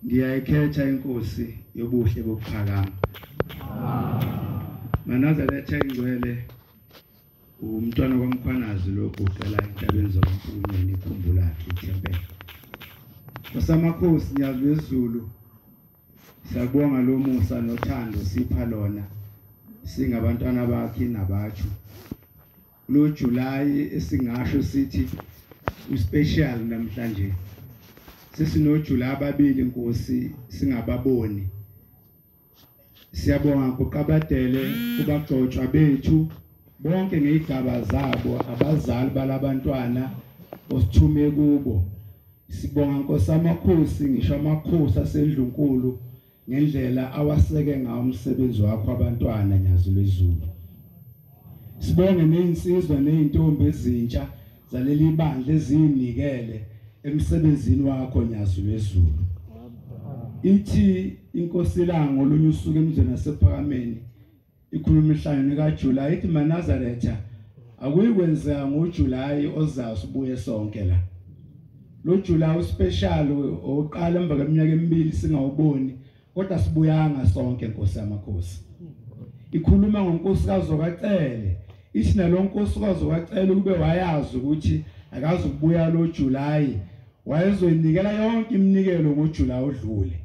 Ngiyayikhetha inkosi yobuhle bokuphakama. Manazaretha ingcwele, umntwana kwaMkhwanazi lo guqela entabeni zompume nikhumbulakhe ithempeli. Nkosamakhosi Nyazi lwezulu, siyabonga lo musa nothando sipha lona singabantwana bakhe nabatsho. Lo July esingasho sithi uspecial namhlanje. Sesino July ababili Nkosi singababoni. Siyabonga kuqabadele kubagcotshwa bethu bonke ngezigaba zabo, abazali balabantwana osithume kubo. Sibonga Nkosi amakhosi, ngisho amakhosi asendlunkulu ngendlela awaseke ngawo umsebenzi wakho abantwana Nyazi lwezulu. Sibonge nezinsizwa nezintombi ezintsha zaleli bandla ezinikele emsebenzini wakho Nyazi lwezulu. Ithi inkosi ilanga ngolunye usuku emzweni wasephakameni ikhuluma ihlangene kaJuly, ithi maNazaretha akuyikwenzeka ngoJuly ozayo sibuye sonke la. Lo July uspecial oqala emva kweminyaka emibili singawuboni, kodwa sibuyanga sonke Nkosi yamakhosi. Ikhuluma ngonkosikazi okaCele, ithi nalo nkosikazi okaCele kube wayazi ukuthi akazukubuya lo July, wayezoyinikela yonke iminikelo ngoJuly odlule,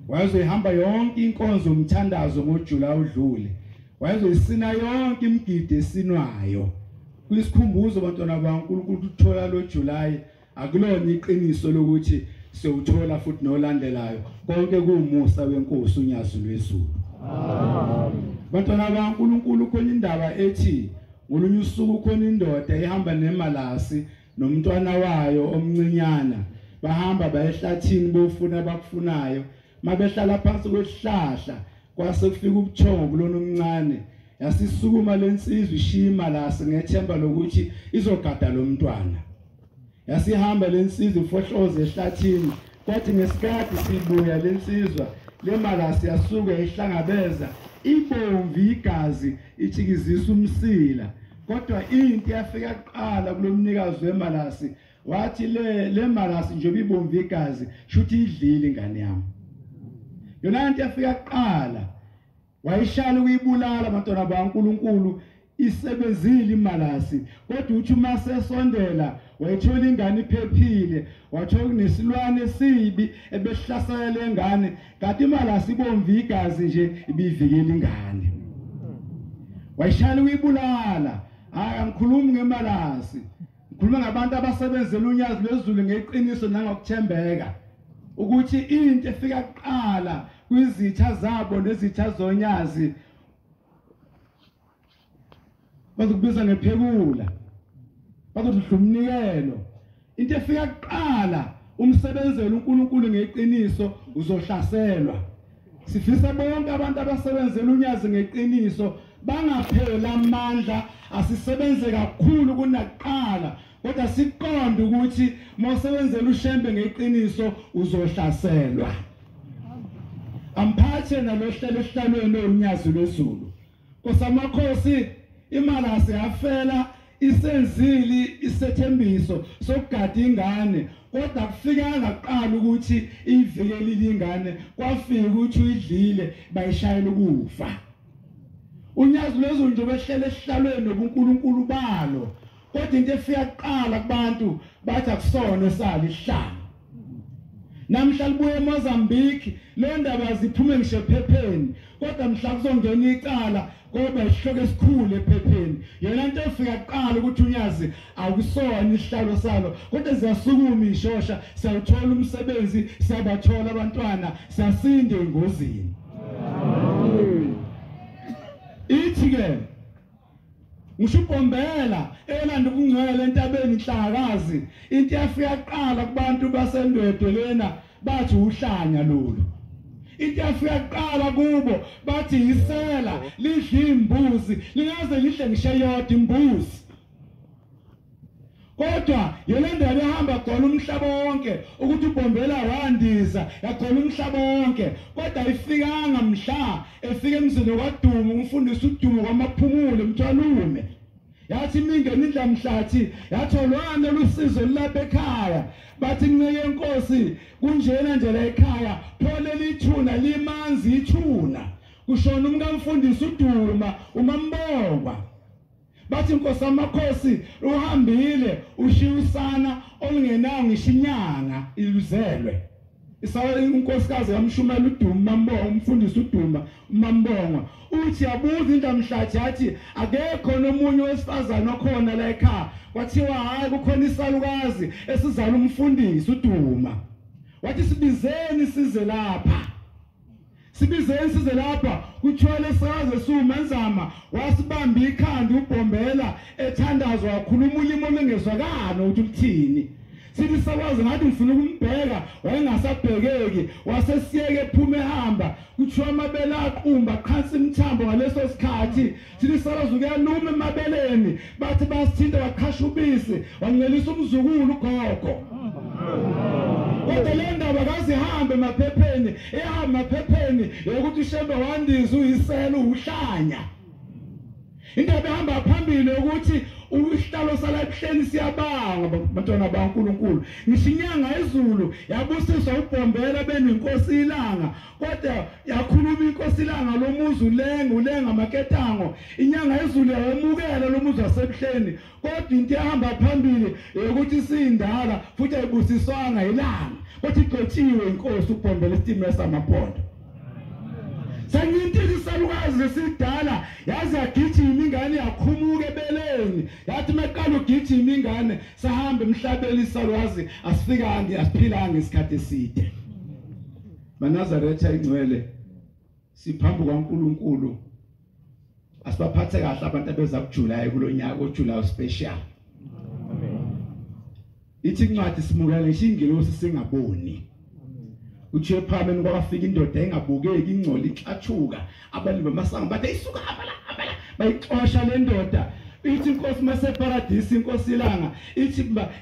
wayezoyihamba yonke inkonzo yomthandazo ngoJuly odlule, wayezoyisina yonke imigidi esinwayo. Kuyisikhumbuzo bantwana baNkulunkulu ukuthola lo July akulona iqiniso lokuthi siyothola futhi nolandelayo, konke kuwumusa wenkosi uNyazi lwezulu. Amen. Bantwana baNkulunkulu, khona indaba ethi ngolunye usuku khona indoda ihamba nemalasi nomntwana wayo omncinyana, bahamba bayehlathini bofuna abakufunayo. Mabehlala phansi kwesihlahla kwase kufika ubuthongo kulona omncane, yasisukuma lensizwa ishiya imalasi ngethemba lokuthi izogada lo mntwana. Yasihamba lensizwa ifohloze ehlathini, kwathi ngesikhathi sibuya lensizwa lemalasi yasuka ihlangabeza ibomvu igazi itshikizisa umsila. Kodwa into yafika kuqala kulomnikazi wemalasi, wathi le malasi njengoba ibomvu igazi shuthi idlile ingane yami. Yona into yafika kuqala wayishala ukuyibulala abantwana baNkulunkulu, isebenzile imalasi. Kodwa uthi uma sesondela wayithola ingane iphephile, wathola kunesilwane esibi ebesihlasela lengane, kanti imalasi ibomvu igazi nje ibivikela ingane. Wayishala ukuyibulala. Hayi, angikhulumi ngemalasi, ngikhuluma ngabantu abasebenzela uNyazi lwezulu ngeqiniso nangokuthembeka, ukuthi into efika kuqala kwizitha zabo nezitha zonyazi bazokubiza ngephekula, bazothi umnikelo. Into efika kuqala umsebenzela uNkulunkulu ngeqiniso uzohlaselwa. Sifisa bonke abantu abasebenzela uNyazi ngeqiniso bangapheli amandla, asisebenze kakhulu kunakuqala, kodwa siqonde ukuthi mawusebenzela uShembe ngeqiniso uzohlaselwa. Amphathe nalohlelo esihlalweni uNyazi lwezulu. Nkosamakhosi, imalasi yafela isenzile isethembiso sokugada ingane, kodwa kufikanga kuqala ukuthi ivikelile ingane, kwafika ukuthi uyidlile bayishayela ukufa. uNyazi lwezulu nje behlele esihlalweni nobuNkulunkulu balo, kodwa into efika kuqala kubantu bathi akusona esali isihlalo. Namhla libuye eMozambique, le ndaba ziphume ngisho ephepheni, kodwa mhla kuzongena icala koba isihloko esikhulu ephepheni. Yona into efika kuqala ukuthi uNyazi akusona isihlalo salo, kodwa siyasukuma ishosha, siyawuthola umsebenzi, siyabathola abantwana, siyasinda engozini. Ithi ke ngisho uBombela elanda ubungcwele entabeni inhlakazi, into yafika kuqala kubantu baseNdwedwe lena bathi uhlanya lolu. Into yafika kuqala kubo bathi isela lidla imbuzi, lingaze lidle ngisho eyodwa imbuzi. Kodwa yona ndaba ehamba gcola umhlaba wonke ukuthi uBombela wandiza yagcola umhlaba wonke, kodwa ayifikanga mhla efika emzini kwaDumo umfundisi uDumo kwaMaphumulo eMthwalume. Yathi imingeni indlamhlathi yatholwana lusizo lapha ekhaya. Bathi nceke enkosi kunjena nje la ekhaya, phole lithuna limanzi ithuna. Kushona umkamfundisi uDuma uMambongwa. Bathi inkosi amakhosi uhambile ushiya usana olungenawo ngisho inyanga iluzelwe. Isawa inkosikazi kaMshumela uDuma Mambongwa, umfundisi uDuma uMambongwa uthi yabuza indlamhlathi yathi akekho nomunye wesifazana okhona la ekhaya. Kwathiwa hayi kukhona isalukazi esizala umfundisi uDuma. Wathi sibizeni size lapha. Sibizeni size lapha. Kuthiwa lesaze sumanzama wasibamba ikhanda uBhombela ethandazwa wakhuluma ulimi olungezwakala ukuthi uthini. Sithi sakwazi ngathi ngifuna ukumbheka wayengasabhekeki wasesiyeke ephuma ehamba. Kuthiwa amabele aqumba qhansa imithambo ngaleso sikhathi. Sithi sakwazi ukuyaluma emabeleni bathi basithinta waqhasha ubisi wancelisa umzukulu ugogo. Kodwa le ndaba kazihambe emaphepheni, ehamba emaphepheni yokuthi uShembe wandiza uyisela uhlanya. Indaba ehamba phambili ukuthi usihlalo sala ebuhleni siyabanga bantwana baNkuluNkulu. Ngisho inyanga ezulu yabusiswa uBhombela benenkosi ilanga, kodwa yakhuluma inkosi ilanga lomuzi ulenga ulenga amaketango. Inyanga ezulu yamukela lomuzi wasebuhleni, kodwa into ehamba phambili ukuthi sindala futhi ayibusiswanga ilanga, kodwa igcotshiwe inkosi uBhombela isitimela samaphondo. Sancintisa isalukazi esidala yaze yagijima ingane yakhumuka ebeleni. Yathi meqala ugijima ingane sahamba emhlabeni isalukazi asifikanga asiphilanga isikhathi eside. Banazaretha ingcwele siphambi kwaNkuluNkulu asibaphathe kahle abantu abeza kuJuly kulonyaka oJuly special. Amen. Ithi incwadi simukela ngisho ingelosi singaboni. Uthi ephameni kwafika indoda engabukeki ingcoli ixathuka abantu bamasango bathi isuka abala abala bayixosha le ndoda. Ithi inkosi maseparadisi inkosi ilanga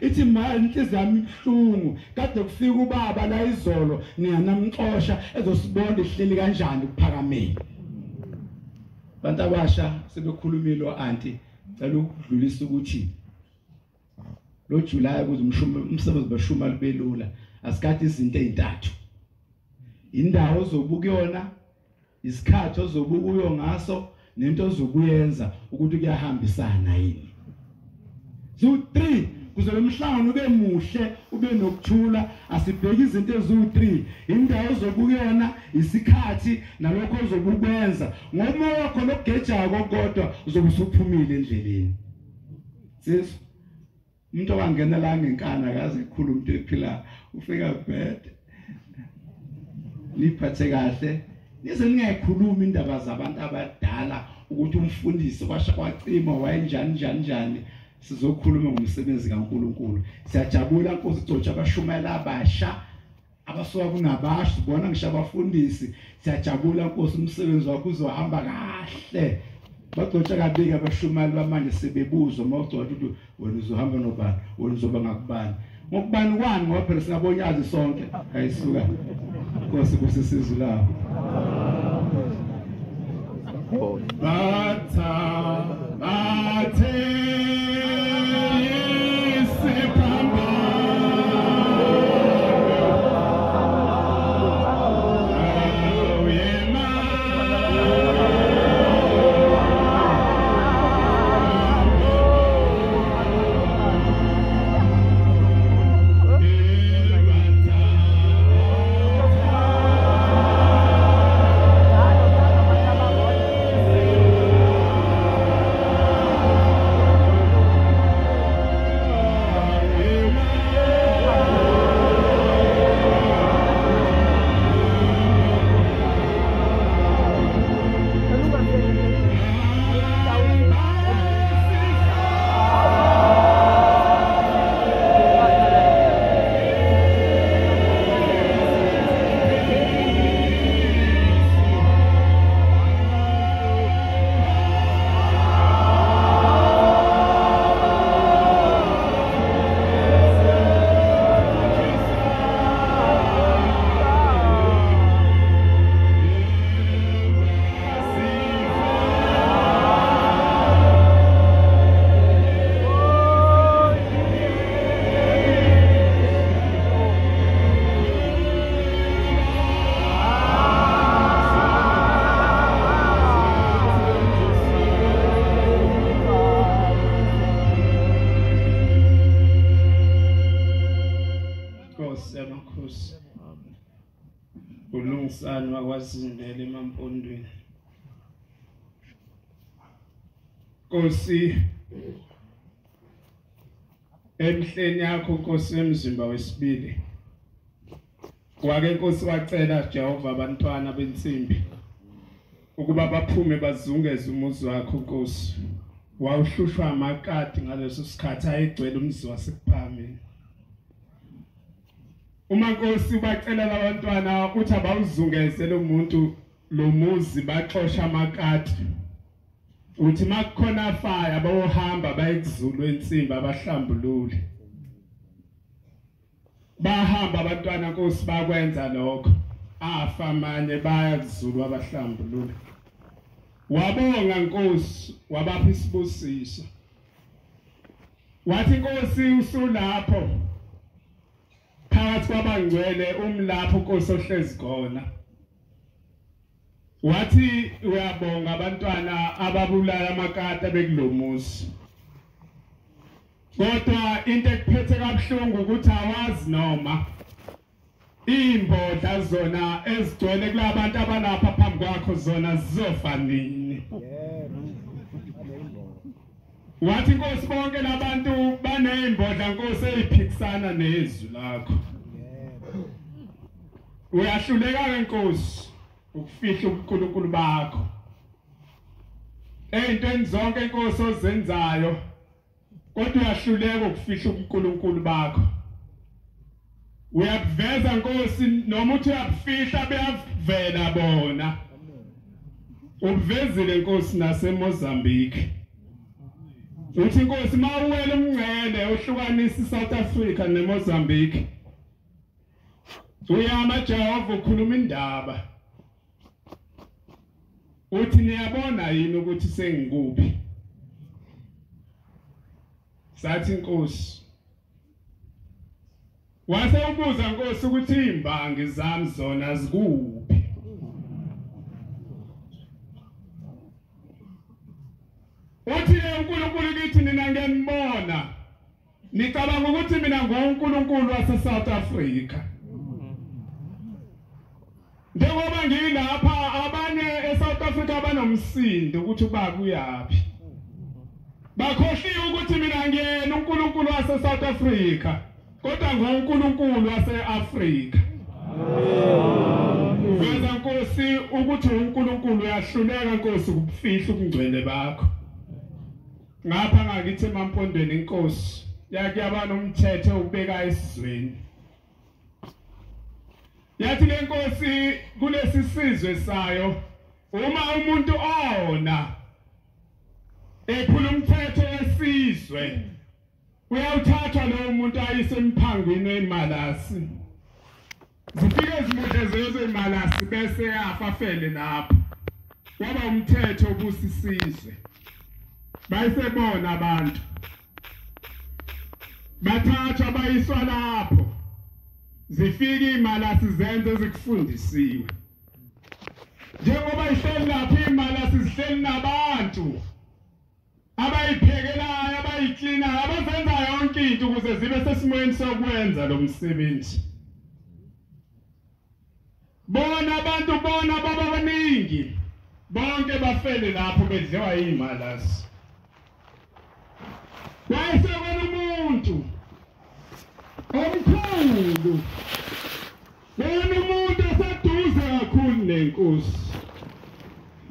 ithi ma inhliziyo yami ibhlungu kade kufika ubaba la izolo niyanamxosha ezosibona ihleli kanjani kuphakameni. Bantu abasha sebekhulumile o-anti cela ukudlulisa ukuthi lo July ukuze umsebenzi bashuma libelula asikade izinto ezintathu. Indawo ozobukuyona, isikhathi ozobukuyo ngaso, nento ozokuyenza ukuthi kuyahambisana yini. Zu3 kuze lo mhlangano ube muhle ube nokuthula. Asibheke izinto ezu3, indawo ozobukuyona, isikhathi nalokho ozobukwenza. Ngomoya wakho lokugejako kodwa uzobe usuphumile endleleni. Sisu umuntu owangena la ngenkani akaze ekhuluma umuntu ephila ufika bed. Niphathe kahle nize ningayikhulumi indaba zabantu abadala ukuthi umfundisi kwasha kwacima wayenjani njani njani. Sizokhuluma ngomsebenzi kaNkuluNkulu. Siyajabula Nkosi gcotsha abashumayela abasha abasuka kunabasha sibona ngisho abafundisi. Siyajabula Nkosi umsebenzi wakho uzohamba kahle. Bagcotsha kabika abashumayeli bamanje sebebuzwa mawugcotsha ukuthi wena uzohamba nobani, wena uzoba ngakubani ngokubani kwani, ngoba phela singabonyazi sonke. Ayisuka Nkosi kusisizu lapho. Batha bathe yamakhosi. Ulungisani wakwaZindela emaMpondweni. Nkosi, emhleni yakho Nkosi emzimba wesibili, wake Nkosi wacela Jehova abantwana bensimbi ukuba baphume bazungeze umuzi wakho Nkosi. Wawuhlushwa amakati ngaleso sikhathi ayegcwele umuzi waseKuphakameni. Uma Nkosi ubacela labantwana uthi abawuzungeze lo muntu lo muzi baxosha amakati, uthi makukhona afaya bawohamba bayekuzulu ensimbi abahlambulule. Bahamba abantwana Nkosi bakwenza lokho, afa manye baya kuzulu abahlambulule. Wabonga Nkosi, wabapha isibusiso. Wathi Nkosi usulapho phakathi kwabangcwele, umlapho Nkosi ohlezi khona. Wathi uyabonga abantwana ababulala amakati bekulomuzi. Kodwa into ekuphethe kabuhlungu ukuthi awazi noma imbodla zona ezigcwele kulabantu abalapha phambi kwakho zona zizofa nini. Wathi Nkosi bonke labantu banezimbodla Nkosi eziphikisana nezwi lakho. Uyahluleka ke Nkosi ukufihla ubuNkulunkulu bakho ey'ntweni zonke Nkosi ozenzayo, kodwa uyahluleka ukufihla ubuNkulunkulu bakho. Uyakuveza Nkosi, noma uthi uyakufihla beyavela bona. Ubuvezile Nkosi naseMozambique. Uthi Nkosi mawuwela umngcele ohlukanisa iSouth Africa neMozambique, uyama Jehova ukhuluma indaba. Uthi niyabona yini ukuthi sengikuphi? Sathi Nkosi. Wase ubuza Nkosi ukuthi imbangi zami zona zikuphi? Uthi ke uNkulunkulu kithi nina ngiyanibona, nicabanga ukuthi mina nguNkulunkulu wase South Africa. Njengoba ngilapha abanye eSouth Africa banomsindo ukuthi ubaba uyaphi. Bakhohliwe ukuthi mina ngiyena uNkulunkulu wase South Africa, kodwa nguNkulunkulu wase-Afrika. Veza Nkosi ukuthi uNkulunkulu uyahluleka Nkosi ukufihla ubungcwele bakho. Ngapha ngakithi emaMpondweni Nkosi yake yaba nomthetho ubeka esizweni. Yathi le Nkosi kulesi sizwe sayo, uma umuntu ona ephula umthetho wesizwe, uyawuthathwa lowo muntu ayise emphangwini wemalasi. Zifike izimudle zemalasi bese yafa fele lapho. Kwaba umthetho obusisizwe. Bayisebona abantu bathathwa bayiswa lapho. Zifike imalasi zenze ezikufundisiwe. Njengoba ihleli lapho imalasi zihleli nabantu abayiphekelayo, abayiklinayo, abazenza yonke into ukuze zibe sesimweni sokwenza lo msebenzi. Bona abantu bona baba baningi bonke bafele lapho bedliwa imalasi. Wayesekona umuntu omkhulu, wona umuntu oseduze kakhulu nenkosi,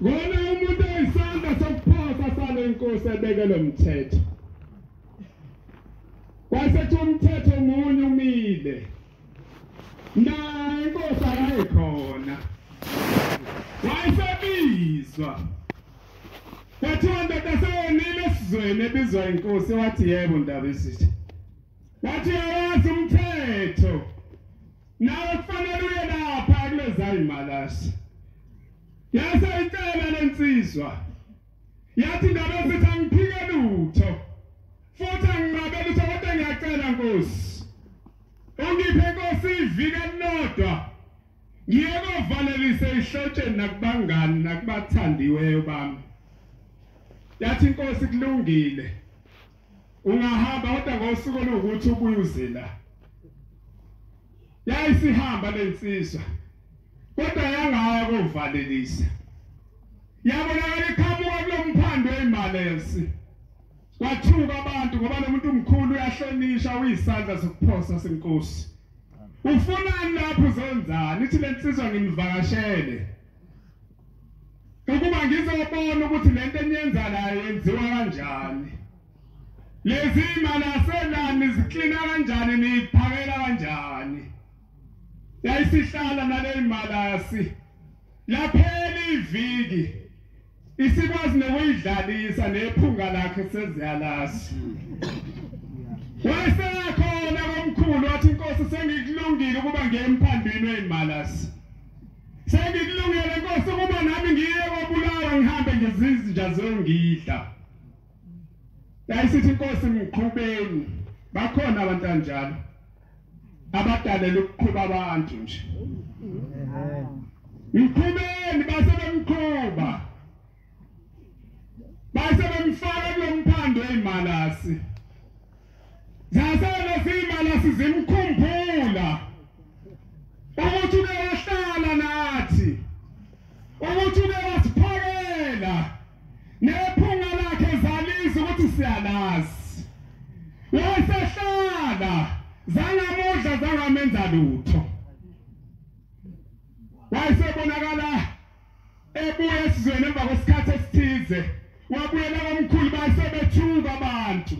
wona umuntu oyisandla sokuphosa sale nkosi ebekele umthetho. Kwasethi umthetho munye umile naye inkosi akayikhona. Wayesebizwa kwathiwa ndoda sewonile esizweni ebizwa inkosi. Wathi yebo ndaba esithi. Wathi uyawazi umthetho, nawe kufanele uye lapha kuleza imalasi. Yase icela lensizwa yathi ndaba esithi angiphike lutho futhi anginqabe lutho, kodwa ngiyacela Nkosi ungiphe Nkosi iviki elilodwa ngiye kovalelise ihlotsheni nakubangani nakubathandiweyo bami. Yathi inkosi kulungile, ungahamba kodwa ngosuku oluwukuthi ubuye uze la. Yayisihamba lensizwa kodwa yangaya kovalelisa. Yabonakala iqhamuka kulomphando weyimalesi. Kwathuka abantu ngoba lo muntu umkhulu uyahlonishwa, uyisandla sokuphosa senkosi. Ufunani lapho, uzonzani? Ithi lensizwa ngimvakashele ukuba ngizobona ukuthi lento eniyenza la yenziwa kanjani. Lezi malaselani ziklina kanjani, niyiphakela kanjani. Yayisihlala nale malasi laphela iviki, isikwazi nokuyidlalisa nephunga lakhe seziyalasi. Wayesekhona komkhulu wathi inkosi sengikulungile ukuba ngiye emphandwini weyimalasi. Sengikulungele inkosi ukuba nami ngiye kobulawa, ngihambe ngezizinja ziyongidla. Yayisithi inkosi ngiqhubeni. Bakhona abantu anjalo abadalela ukuqhuba abantu nje. Ngiqhubeni, base bemqhuba, base bemfaka kulomphando weyimalasi. Zasele ziyimalasi zimkhumbula ukuthi uke wahlala nathi, ukuthi uke wasiphakela, nephunga lakhe zaliza ukuthi siyalazi. Wayesehlala zangamudla zangamenza lutho. Wayesebonakala ebuya esizweni emva kwesikhathi esithize, wabuyela komkhulu, bayesebethuka abantu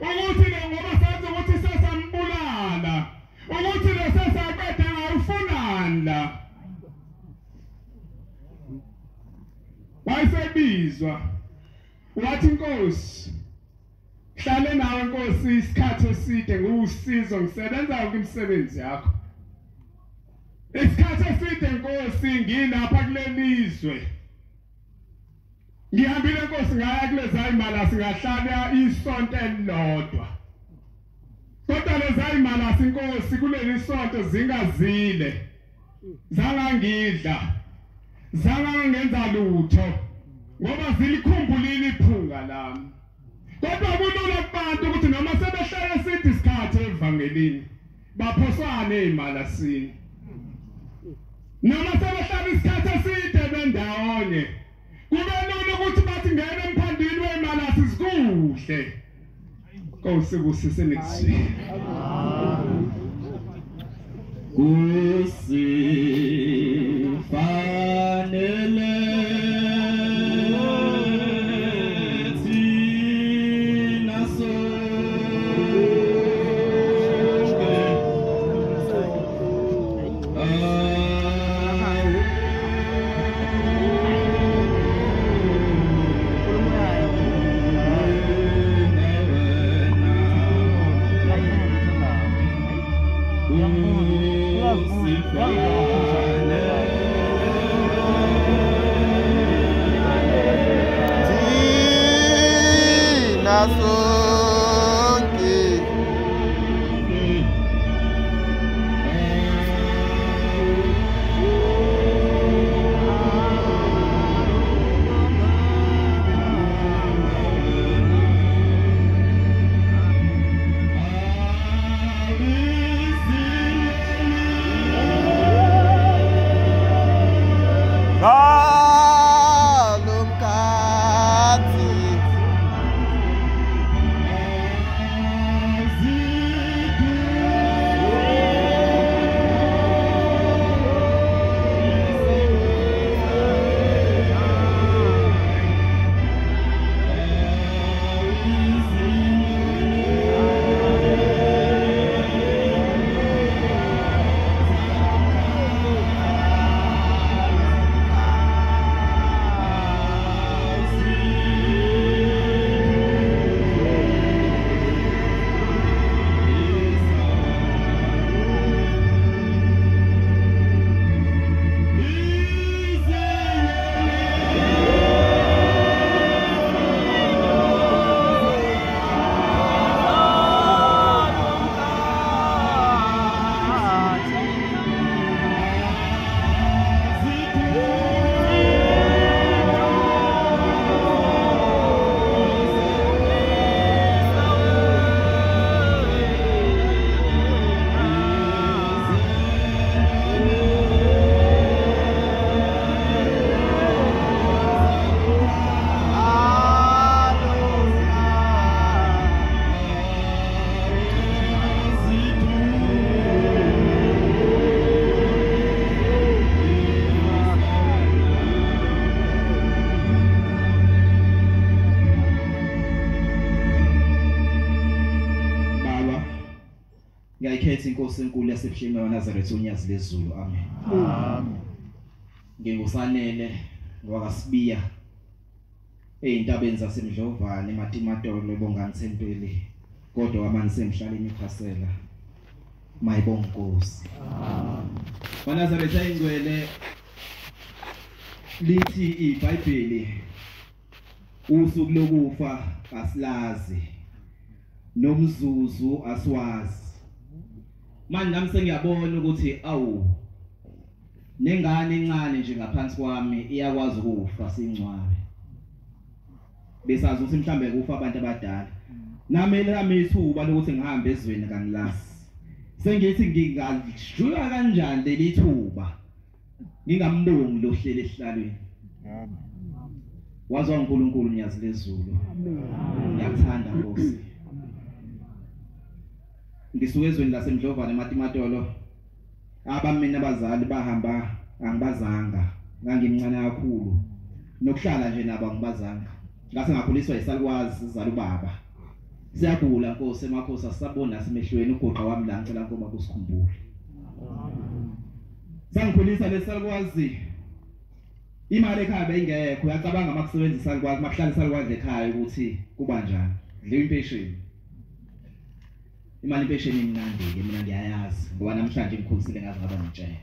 ukuthi lo ngoba sazi ukuthi sesambulala, ukuthi lo sesaqeda ngawufunani la. Wayesebizwa wathi inkosi hlale nawe inkosi isikhathi eside, nguwusizo ngisebenza yonke imisebenzi yakho. Isikhathi eside inkosi ngilapha kulelizwe, ngihambile inkosi ngaya kuleza imalasi ngahlala isonto elilodwa. Kodwa leza imalasi inkosi kuleli sonto zingazile, zangangidla, zangangenza lutho ngoba zilikhumbulile iphunga lami. Kodwa kulula kubantu ukuthi noma sebehlala sithi isikhathi evangelini baphosane ezimalasini, noma sebehlala isikhathi eside bendawonye kube lula ukuthi bathi ngene emphandwini wemalasi sikuhle. Nkosi kusise nekuzwile. Kusifanele thina sonke, Thina sonke, Amen. Ngiyayikhetha inkosi enkulu yasebuhleni waNazaretha uNyazi lezulu. Amen. Amen. Ngingusanele ngwakaSibiya ezintabeni zaseMdlovane eMatimatolo eBongani Thempeli kodwa kwamanje sengihlala eNewcastle. Mayibonga Nkosi. BaNazaretha ingcwele, lithi iBhayibheli usuku lokufa asilazi nomzuzu asiwazi. Manje nami sengiyabona ukuthi awu nengane encane nje ngaphansi kwami iyakwazi ukufa singcwabe. Besazi ukuthi mhlambe kufa abantu abadala. Nami lami ithuba lokuthi ngihambe ezweni kangilazi. Sengithi ngingadlula kanjani leli thuba ngingambongi lo hleli esihlalweni. Amen. Wazwa uNkulunkulu Nyazi lezulu. Ngiyakuthanda Nkosi. Ngisuka ezweni laseMdlovane eMatimatolo. Abamina abazali bahamba angibazanga, ngangimncane kakhulu. Nokuhlala nje nabo angibazanga. Ngase ngakhuliswa yisalukwazi sizala ubaba. Siyagula Nkosi emakhosi asisabona nasemehlweni ugoqa wami la ngicela nkoba kusikhumbule. Sangikhulisa lesalukwazi. Imali ekhaya beyingekho, uyacabanga makusebenzisa isalukwazi, makuhlala isalukwazi ekhaya ukuthi kuba njani. Dliwa impesheni. Imali impesheni imnandi ke mina ngiyayazi ngoba namhlanje ngikhulisile ngaze ngaba nentshela.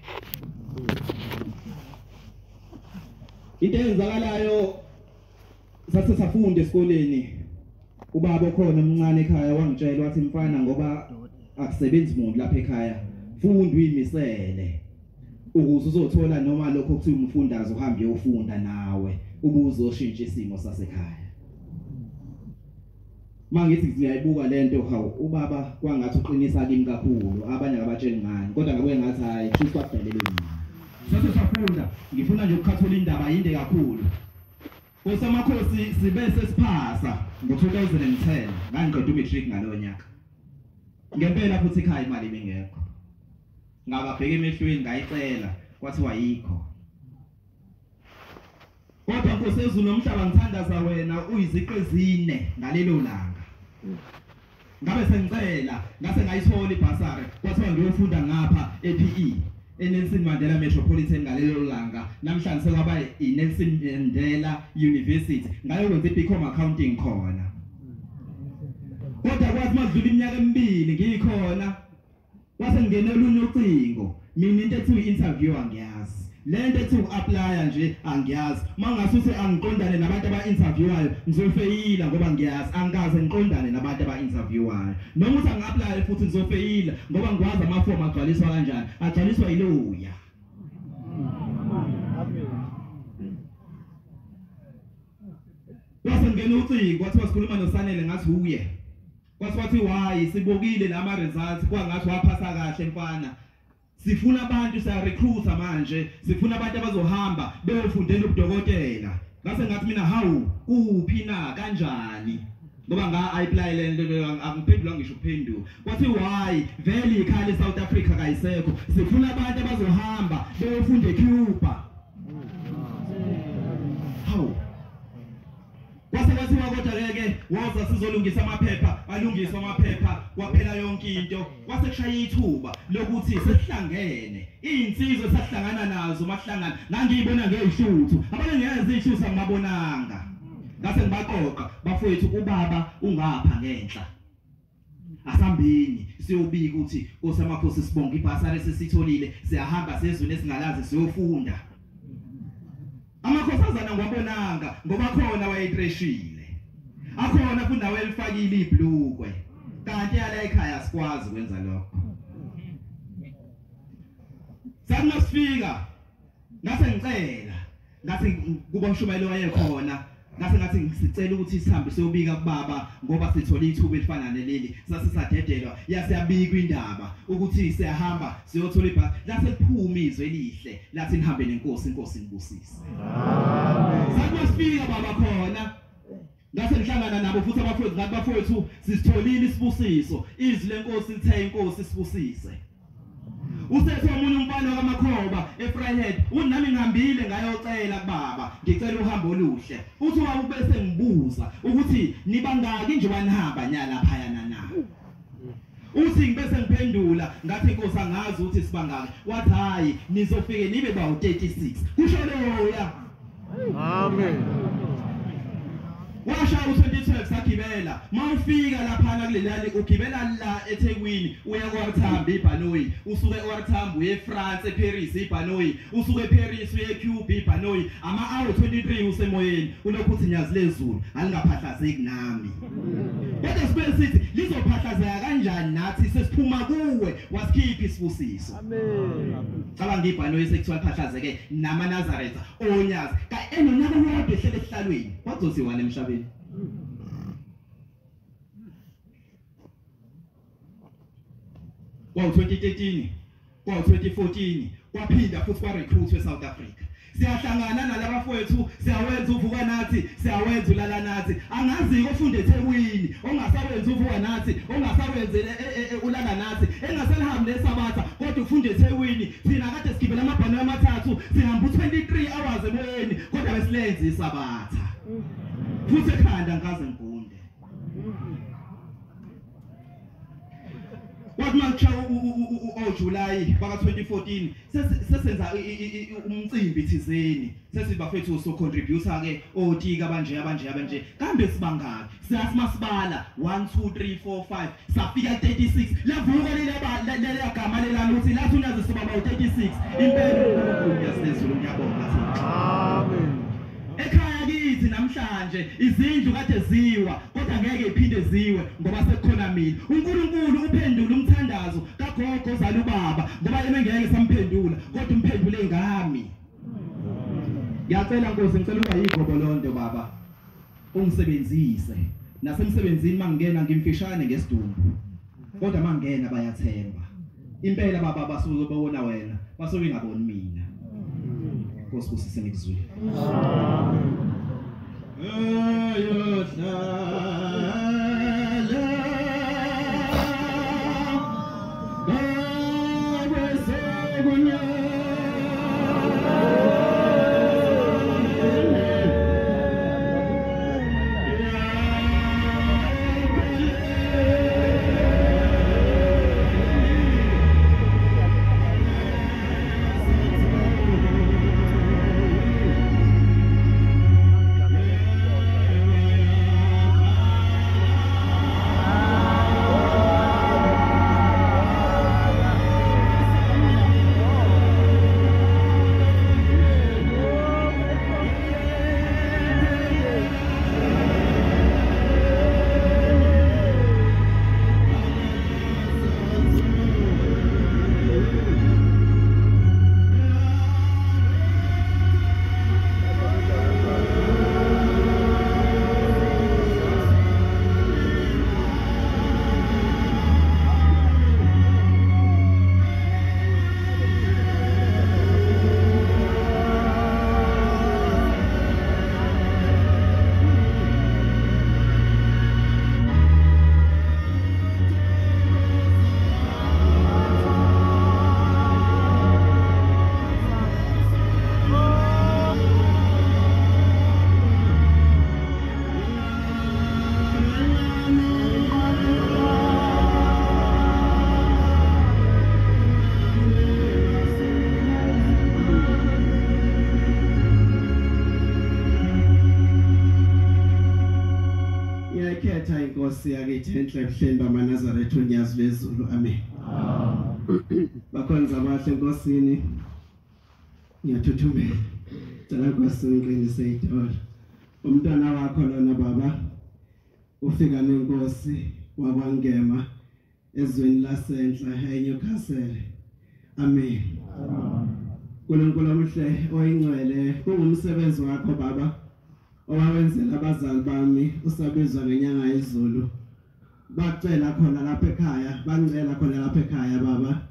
Into eyenzakalayo sase safunda esikoleni ubaba okhona omncane ekhaya wangitshela wathi mfana ngoba akusebenzi umuntu lapha ekhaya funda uyimisele ukuze uzothola noma lokho kuthiwa umfundaze uhambe uyofunda nawe ubuzoshintsha isimo sasekhaya. Mangithi ngiyayibuka lento hawu ubaba kwangathi uqinisa kimi kakhulu abanye akabatsheli ngani kodwa ngabuye ngathi hayi kusho kwakudalelwe mina. Sase safunda ngifuna nje ukukhathola indaba yinde kakhulu. Nkosi sibe sesiphasa ngo-2010 ngangiqeda umatric ngalowo nyaka. Ngempela futhi ekhaya imali ibingekho. Ngababheka emehlweni ngayicela kwathiwa ayikho. Kodwa Nkosi ezulu nomhlaba ngithandaza wena uyiziqe ezine ngalelo langa. Ngabe sengicela ngase ngayithola ibhasari kwathiwa ngiyofunda ngapha ePE eNelson Mandela Metropolitan ngalelo langa. Namhlanje sekwaba iNelson Mandela University ngayokwenza iBcom Accounting khona. Kodwa kwathi madlula iminyaka emibili ngikhona kwase ngene olunye ucingo. Mina into ethi interview angiyazi, lento ethi uapply nje angiyazi. Mangasuse angiqondane nabantu aba-interviewayo ngizofeyila ngoba ngiyazi angikaze ngiqondane nabantu aba-interviewayo. Noma uthi angi-apply futhi ngizofeyila ngoba ngikwazi amafomu agcwaliswa kanjani, agcwaliswa yiloya. Kwase ngene ucingo kwathiwa sikhuluma noSanele ngathi uye. Kwase why sibukile lama results kwangathi waphasa kahle mfana. Sifuna abantu siya recruiter manje, sifuna abantu abazohamba beyofundela ubudokotela. Ngase ngathi mina hawu kuphi na kanjani? Ngoba nga apply le nto angiphendula ngisho ukuphendula. Kwathi why vele ikhala eSouth Africa kayisekho. Sifuna abantu abazohamba beyofunda eCuba. Hawu. Kwase kwathiwa kodwa ke woza sizolungisa amaphepha, alungiswa amaphepha kwaphela yonke into. Kwase kushaya ithuba lokuthi sesihlangene. Izinsizwa esahlangana nazo mahlangana ngangiyibona ngezihluthu. Abanye ngiyazi izihluthu angibabonanga. Ngase ngibaqoqa bafowethu ubaba ungapha ngenhla. Asambini siyobika ukuthi Nkosi amakhosi sibonga ibhasari sesitholile siyahamba sezweni esingalazi siyofunda. Amakhosazana ngiwabonanga ngoba khona wayetreshile. Akhona futhi nawe elifakile iblukwe. Kanti yala ekhaya sikwazi ukwenza lokho. Sathi masifika ngase ngicela ngathi kuba umshumayeli wayekhona ngase ngathi ngisicela ukuthi sihambe siyobika kubaba ngoba sithola ithuba elifana neleli. Sase sadedelwa yasiyabika indaba ukuthi siyahamba siyothola ibhasi. Lase liphuma izwe elihle lathi nihambe nenkosi, inkosi inibusise. Amen. Sathi masifika baba khona ngase ngihlangana nabo futhi abafowethu ngathi bafowethu sisitholile isibusiso, izwi lenkosi lithe inkosi isibusise. Usethe omunye umfana kaMakhoba eVryheid unami ngihambile ngayocela kubaba ngicela uhambo oluhle. Uthi ubaba ubese ngibuza ukuthi nibangaki nje wanihamba nya lapha yana na. Uthi ngibese ngiphendula ngathi inkosi angazi ukuthi sibangaki. Wathi hayi nizofike nibe ba 36. Kusho loya. Amen. Washa u2012 sagibela. Mawufika lapha kulelali ugibela la eThekwini uya kwaThambi ibhanoyi, usuke eThambi uye eFrance eParis ibhanoyi, usuke eParis uye eCuba ibhanoyi. Ama hour 23 usemoyeni ulokhu uthi nyazi lezulu alingaphahlazeki nami. Kodwa sibe sithi lizophahlazeka kanjani nathi sesiphuma kuwe wasikhipha isibusiso. Amen. Cabanga ibhanoyi sekuthiwa liphahlazeke namaNazaretha onyazi ka enonyaka wodwa ehlele esihlalweni kwazothiwa emhlabeni. Kwa 2013, kwa 2014 kwaphinda futhi kwa recruit eSouth Africa. Siyahlangana nalabafowethu, siyawenza uvuka nathi, siyawenza ulala nathi. Angazi ofunda eThekwini ongasawenza uvuka nathi, ongasawenze ulala nathi, engaselihambi nesabatha kodwa ufunda eThekwini. Thina kade sigibela amabhanoyi amathathu, sihamba u23 hours emoyeni kodwa besilenze isabatha. Futhi ekhanda ngikaze ngigunde. Kwathi makushaya uJuly baka 2014 sesenza umcimbi thizeni, sesibafethu so contributor ke otika abanje abanje abanje kambe sibangaki siyathi masibala 1 2 3 4 5 safika 36 lavuka leli gama lelana uthi lathi unazi sibaba u36 impela uNkulunkulu ngiyasizulu ngiyabonga Thixo. Amen. Ekhaya kithi namhlanje izindlu kade ziwa kodwa ngeke iphinde ziwe ngoba sekukhona mina. uNkulunkulu uphendula umthandazo kagogo ozala ubaba ngoba yena ngeke samphendula kodwa umphendule ngami. Ngiyacela Nkosi, ngicela ungayigobo baba, ungisebenzise nasemsebenzini mangena ngimfishane ngesidumbu kodwa mangena bayathemba impela baba, basuke bawona wena basuke ngaboni mina. Nkosi kusise ngikuzwile. Inkosi yakithi enhle ebuhleni bamaNazaretha unyazi lwezulu. Amen. Bakhonza abahle enkosini, ngiyathuthumela. Cela Nkosi ungiqinise idolo. Umntwana wakho lona baba ufika nenkosi wakwaNgema ezweni lasenhla eNewcastle. Amen. uNkulunkulu omuhle oyingcwele, kungumsebenzi wakho baba owawenzela abazali bami usabizwa ngenyanga yezulu. Bacela khona lapha ekhaya, bangcela khona lapha ekhaya baba.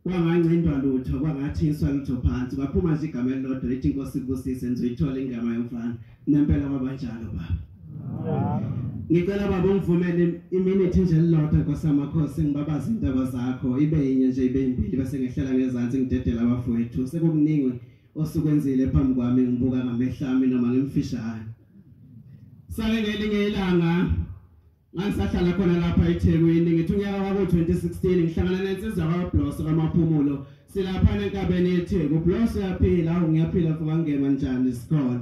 Kwangancindwa lutho, kwangathiswa lutho phansi, kwaphuma nje igama elilodwa lithi Inkosi ibusise, nizoyithola ingama yomfana. Nempela kwabanjalo baba. Ngicela baba ungivumele iminute nje elilodwa Nkosi amakhosi, ngibabaze indaba zakho ibe yinye nje ibe imbili bese ngehlela ngezansi ngidedela abafowethu. Sekukuningi osukwenzile phambi kwami ngibuka ngamehlo ami noma ngimfishane. Sake ngelinye ilanga Ngangisahlala khona lapha eThekwini ngithi unyaka wako-2016 ngihlangana nensizwa kaBloso kaMaphumulo silapha enkabeni yeTheku. Bloso uyaphila? Awu ngiyaphila mfowangema, njani sikhona?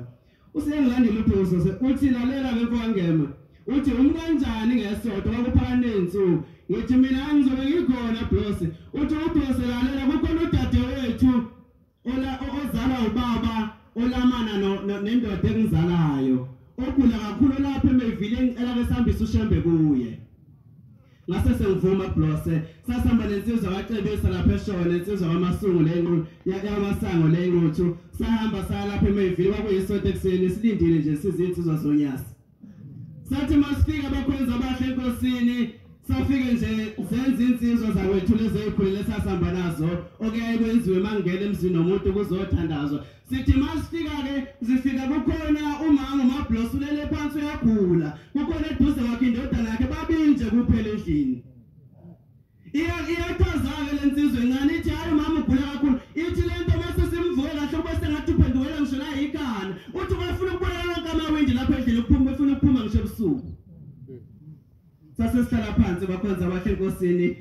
Usengilandela uBloso uthi lalela ke mfowangema, uthi umkanjani ngesonto kwakuphakane insuku. Ngithi mina ngizobe ngikhona Bloso. Uthi uBloso lalela, kukhona udadewethu ozalwa ubaba olamana nendoda engizalayo ogula kakhulu lapha eMayville, ngicela ke sihambise uShembe kuye. Ngase sengivuma Blose, sasihamba nensizwa kaCebisa lapha eShona, nensizwa kaMasungu lenqu yamasango lenquthu, sahamba saya lapha eMayville. Kwakuyisonto ekuseni, silindile nje sizinsizwa zonyasi. Sathi masifika abakhonzi abahle enkosini, safike nje zenza insizwa zakwethu lezi ezikhulile sasihamba nazo, okuyaye kwenziwe mangena emzini nomuntu kuzothandazwa. Sithi masifika ke sifika kukhona umama uMablosi ulele phansi uyagula, kukhona eduze kwakhe indodana yakhe, babinje kuphela endlini. Iyachaza-ke le nsizwa encane ithi hayi umama ugula kakhulu, ithi le nto mase simvuke kahle kube sengathi uphendukela ngisho la yikhanda. Uthi bafuna ukubulala wonke amawindi lapha endlini, ukuphuma befuna ukuphuma ngisho ebusuku. Sase sihlala phansi bakhonza abahle enkosini,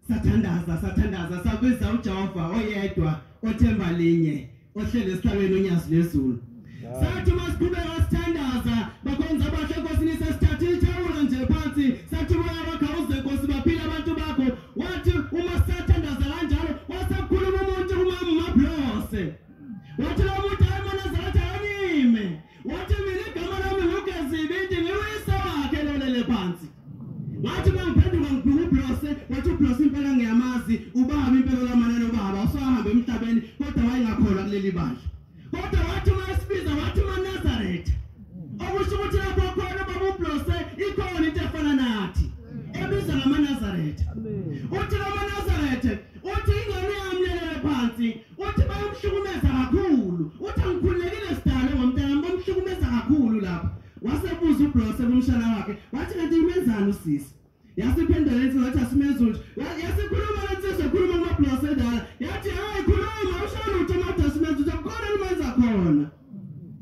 sathandaza sathandaza sabiza uJehova oyedwa othemba linye ohlele esihlalweni onyazi lezulu. Sathi masiqhubeka sithandaza bakhonza abahle enkosini, sesithatha ithawula nje phansi sathi moya wakho awuze Nkosi baphila abantu bakho. Wathi uma sisathandaza kanjalo wasekhuluma umuntu kumama uMablose, wathi lo muntu hayi maNazaretha anime, wathi mina igama lami nguGezibindi ngiwuyise wakhe lolele phansi. Ngathi mangiphenduka ngibheka uBlose, wathi uBlose impela ngiyamazi ubaba impela lamana nobaba usahamba emhlabeni, kodwa wayengakholwa kuleli bandla. Kodwa wathi uma esibiza wathi maNazaretha, okusho ukuthi lapho khona baba uBlose ikhona into efana nathi ebizwa ngamaNazaretha. Uthi lamaNazaretha, uthi ingane yami lelele phansi, uthi bayamhlukumeza kakhulu, uthi angikhululekile sidalo ngomntana bamhlukumeza kakhulu lapho. Wasebuza uBlose kumshana wakhe wathi kanti imenzani usisi? Yasiphendula insizwa wathi asimenzi lutho. Yasikhuluma lensizwa ekhuluma kumaBlose endala yathi hayi khuluma usho lutho made asimenzi lutho, kukhona limenza khona.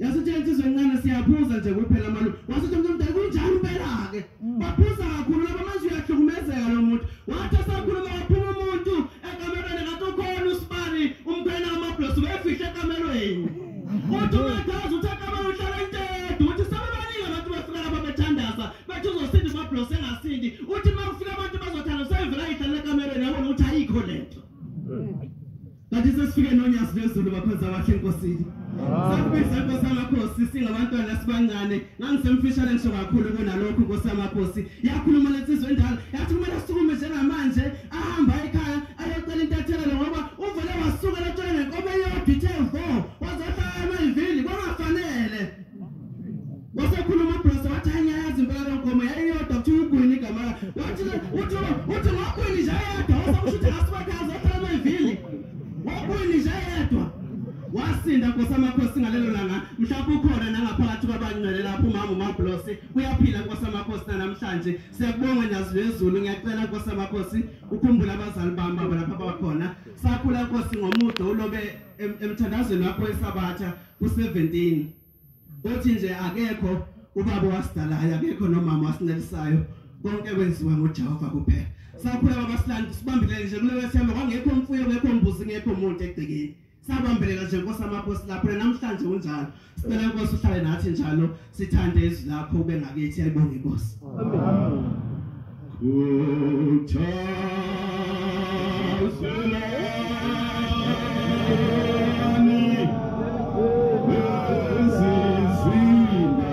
Yasithi insizwa encane siyaphuza nje kuphela malu. Wasithi umuntu omdala kunjani impela ke, baphuza kakhulu laba manje uyahlukumezeka lo muntu. Wathi esakhuluma waphuma umuntu ekamerweni kanti ukhona usibani umkhwena kaMablose wefihle ekamerweni. Uthi umakhazi uthi ekamerweni uhlala intede, uthi sebebaningi abantu befika lapha bethandaza bathi uzosinda uMablose engasindi. Uthi uma kufika abantu bazothandaza usevela ayihlalela ekamerweni yabona ukuthi ayikho lento. Kanti sesifike nonyazi lwezulu bakhonza abahle enkosini. Sakubiza Nkosi amakhosi singabantwana sibancane, ngangisemfishane ngisho kakhulu kunalokhu Nkosi amakhosi. Yakhuluma lensizwa endala yathi kumele asukume njengamanje ahamba ekhaya ayocela intathelelo ngoba uvele wasuka latshela ngenkomo eyodwa ithe vo wazohlala emayivili kwangafanele. Wasekhuluma uBlose wathi angiyazi impela le nkomo yayiyodwa kuthiwa uGwini igama. Wathi uthi uthi ngogwini nje eyedwa wasekusho ukuthi akasibakhazi wahlala emayivili ngogwini nje eyedwa. Wasinda Nkosi amakhosi ngalelo langa, mhlawumbe ukhona nangaphakathi kwabangcwele lapho umama uMablose uyaphila Nkosi amakhosi namhlanje. Siyakubonga Nyazi lwezulu, ngiyacela Nkosi amakhosi ukhumbule abazali bami baba lapha abakhona. Sakhula Nkosi ngomudo ulobe emthandazweni wakho weSabatha ku-17 uthi nje akekho ubaba wasidalayo, akekho nomama wasincelisayo, konke kwenziwa nguJehova kuphela. Sakhula baba silandi sibambile nje kuleyo themba, kwangekho mfuyo, ngekho mbuzi, ngekho muntu egcekeni. Sabambelela nje Nkosi amakhosi lapho namhlanje kunjalo. Sicela Nkosi uhlale nathi njalo, sithande izwi lakho ube ngakithi, ayibonge Nkosi. Khuthazelani lezi zindaba.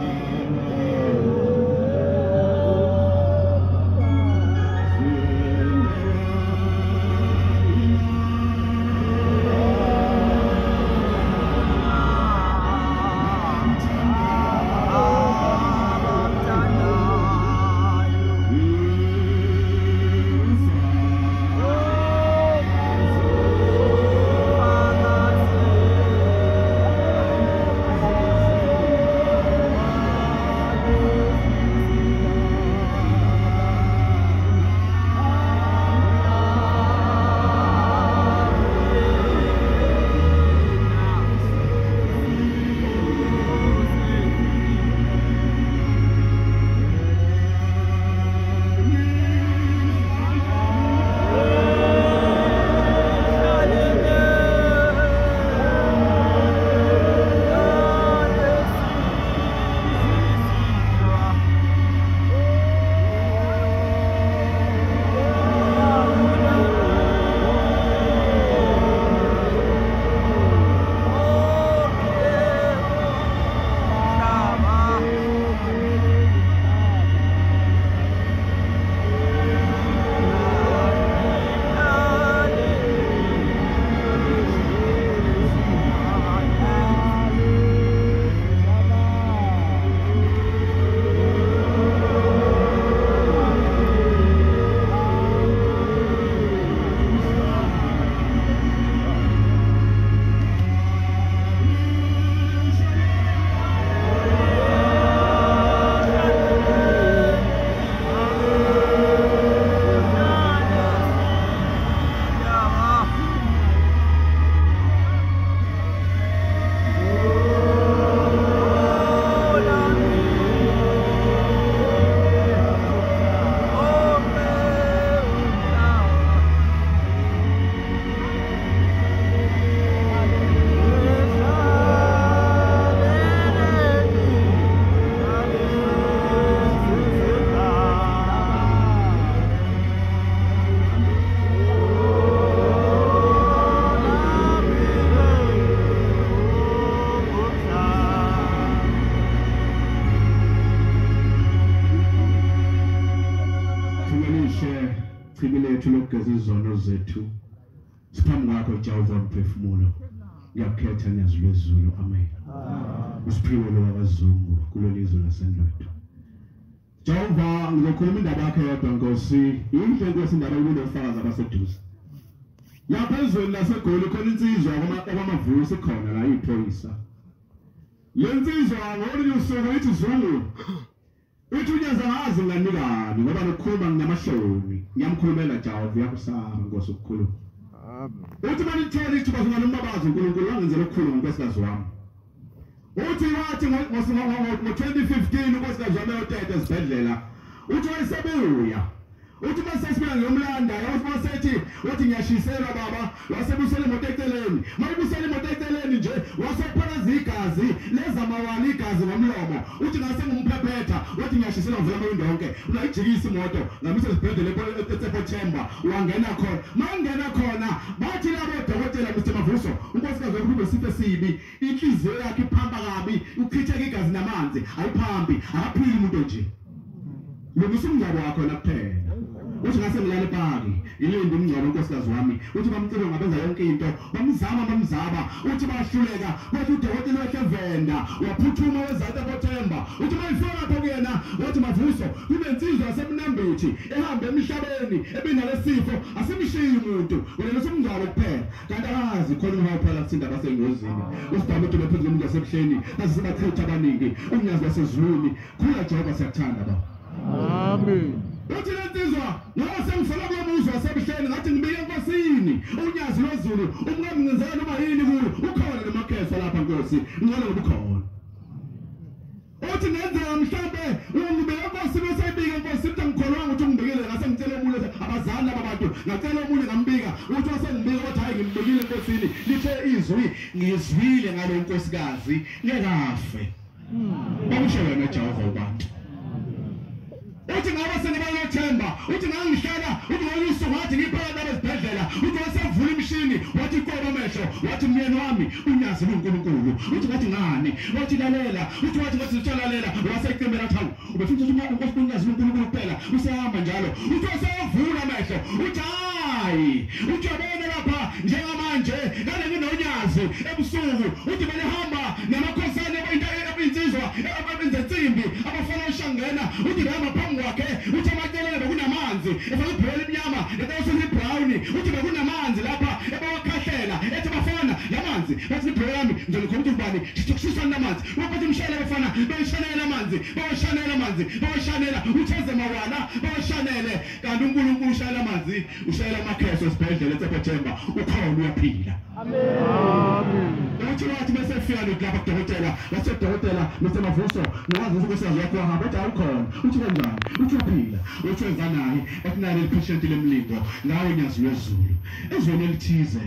lokugeza izono zethu. Siphambi kwakho Jehova mphefumulo. Ngiyakukhetha Nyazi lwezulu. Amen. Usiphiwe lo wakwaZungu kuleli zwe laseNdwedwe. Jehova, ngizokhuluma indaba yakhe yodwa Nkosi. Yinhle Nkosi indaba yokunofakazi abaseduze. Lapha ezweni laseGoli khona insizwa kwamavusi khona la iphoyisa. Le nsizwa ngolunye usuku ithi Zungu, ithi uNyazi angazi nganikani ngoba nokukhuluma nginamahloni. Ngiyamkhulumela Jehova, uyakusaba Nkosi ukukhuluma. Uthi manithola ithuba zona umbabazi uNkulunkulu wangenzela okukhulu ngonkosikazi wami. Uthi wathi ngo-2015 unkosikazi wami eyoteta esibhedlela. Uthi wayesebuya. Uthi masesibuya ngiyomlanda, uthi masethi wathi ngiyashiselwa baba, wasebusela imoto eceleni. Mayibusela imoto eceleni nje, wasephalaza igazi, lezamawala igazi ngomlomo. Uthi ngase ngumphephetha, wathi ngiyashiselwa ngivula amawindi onke. Unayijikisa imoto, ngamisa esibhedlela eTsepo Chamber, wangena khona. Mangena khona, bathi labo dokotela Mr Mavuso, unkosikazi wakho unesifo esibi, inhliziyo yakhe iphampa kabi, uchitheka igazi namanzi, ayiphampi, akaphili umuntu nje. Lungisa umngcwabo wakho la kuphela. Uthi ngase ngilale epaki, ngilinde umngcwabo unkosikazi wami. Uthi bamcela ngabenza yonke into, bamzama bamzaba, uthi bahluleka. Wathi udokotela wehle Venda, waphuthuma wezatha koThemba. Uthi mayifika lapho kuyena, wathi Mavuso, kunensizwa yaseMnambithi ehamba emhlabeni ebinalesifo, asimshiyi umuntu, wena umngcwabo kuphela. Kanti akazi khona umhawu phela kuthinta abasengozini. Usidama udume phezu komuntu wasebuhleni, nasibachitha abaningi, uNyazi wasezulwini. Khula Jehova, siyakuthanda baba. Amen. Uthi lensizwa ngoba sengifela kulo muzi wasebuhleni ngathi ngibike enkosini uNyazi lwezulu umkami ngenzela noma yini kuyo ukhona nomakheso lapha Nkosi ngicela ngoba ukhona. Uthi ngenzeka mhlambe ungibeke enkosini usayibika enkosini uthi angikholwanga ukuthi ungibikile ngase ngicela omunye abazali laba bantu ngacela omunye ngambika uthi wasengibika wathi hayi ngimbikile enkosini lithe izwi ngizwile ngalo nkosikazi ngeke afe. Bakusho wena Jehova ubantu. Uthi ngabe sengiba nothemba, uthi ngangihlala, uthi ngolusuku wathi ngiphakathi abezibhedlela, uthi wasevula imishini, wathi qoba amehlo, wathi myeni wami uNyazi luNkulunkulu. Uthi ngathi ngani? Wathi lalela, uthi wathi ngathi sitshalalela, wasecimela athi hawu, ubefuna ukuthi uNkosi uNyazi luNkulunkulu kuphela, usehamba njalo. Uthi wasevula amehlo, uthi hayi, uthi yabona lapha njengamanje kale nginonyazi ebusuku, uthi belihamba namakhosana insizwa abenzensimbi abafana oshangena, uthi behamba phambi kwakhe, uthi amacelele bekunamanzi efaka ibhola emnyama letawususa ibrown, uthi bekunamanzi lapha ebawakhahlela ethi bafana lamanzi bathi ibhola yami ngizolikhomba ukuthi ubani sithokushiswa namanzi waphatha umshayeli abafana bayishanela amanzi bawashanela amanzi bawashanela utheze mawala bawashanele kanti uNkulunkulu ushayela amanzi ushayela amakheso esibhedlela eTsepo Chamber ukhona uyaphila. Amen. Uthi wathi bese fika lapha kudokotela, wathi dokotela Mr Mavuso ngiwazi ukuthi unkosikazi wakho wahamba, uthi awukhona, uthi kanjani, uthi uyaphila, uthi wenza naye, wathi naye leli patient lemlingo ngawe Nyazi lwezulu. Ezweni elithize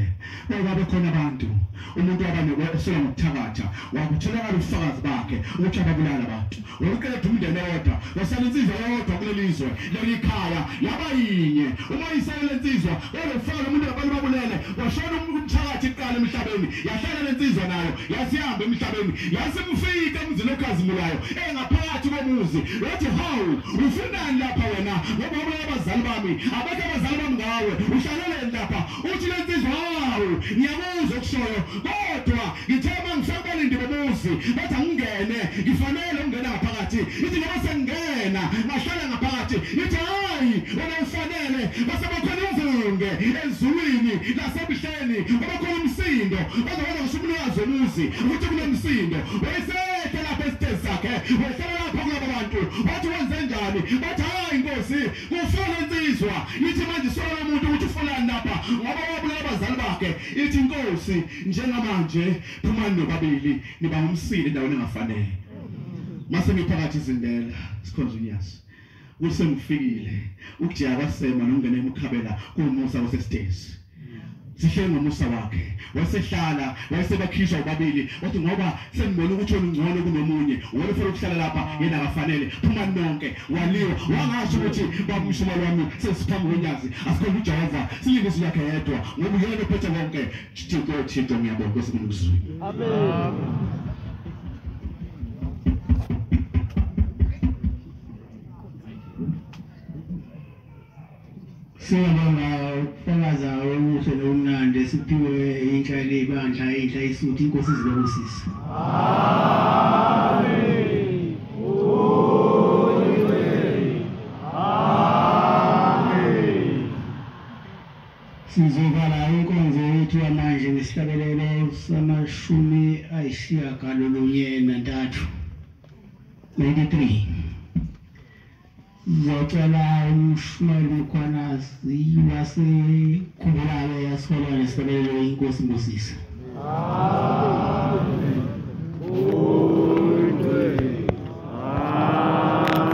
kwabe khona abantu, umuntu waba ngokuthakatha, wakutholakala ubufakazi bakhe ukuthi ababulala abantu, waqeda umndeni owodwa, wasala insizwa yodwa kuleli zwe leli khaya yaba yinye. Uma isale lensizwa walofaka umuntu abantu babulele, washona umthakathi iqala emhlabeni, yahlala lensizwa nayo yasihamba emhlabeni, yasimfika emzini okhazimulayo engaphakathi komuzi, wathi hawu ufunani lapha wena ngoba wabulala abazali bami, abekho abazali bami ngawe, uhlaleleni lapha. Uthi lensizwa hawu ngiyakuzwa okushoyo kodwa ngithe mangifika kubalindi bomuzi bathi angingene, ngifanele ukungena ngaphakathi. Ithi ngoba sengingena ngahlala ngaphakathi, ithi hayi wena ufanele basebakhona imvunge ezulwini lasebuhleni, babakhona umsindo bazowenza ngisho umnikazi womuzi ukuthi kunomsindo. Wayesehle lapha esitezi sakhe, wehlala lapha kulaba bantu, bathi wenze njani? Bathi hayi Nkosi kufuna insizwa. Ithi manje sola umuntu ukuthi ufunani lapha ngoba wabulala abazali bakhe. Ithi Nkosi njengamanje phumani nobabili niba ngumsile endaweni engafanele. Mase ngiphakathi izindela sikhonza uNyazi kusengifikile ukujika kwasema nokungena emkhabela kuwumusa wasesitezi. Sihle ngomusa wakhe wasehlala wayesebakhishwa ubabili, wathi ngoba sengibona ukuthi ongcono kunomunye wena ufuna ukuhlala lapha yena akafanele, phumani nonke. Waliwa wangasho ukuthi baba umshumalo wami sesiphambi kweNyazi, asikhonze uJehova silinde izwi lakhe yedwa ngoba uyena ophethe konke. Thixo Thixo ngiyabonga Nkosi ngikuzwile. Amen. Siyabonga ukufakaza okuhle nokumnandi esiphiwe intsha lebandla inhla isuthu inkosi izibabusise. Amen. Amen. Sizovala inkonzo yethu yamanje ngesihlabelelo samashumi ayishiyagalolunye nantathu 93. Ngizocela umshumayeli Mkhwanazi wasekhumbulayo yasihola nesihlabelelo inkosi ibusise. Amen.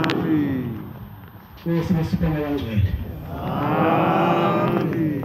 Amen. Nkosi ibusise ngcwele. Amen.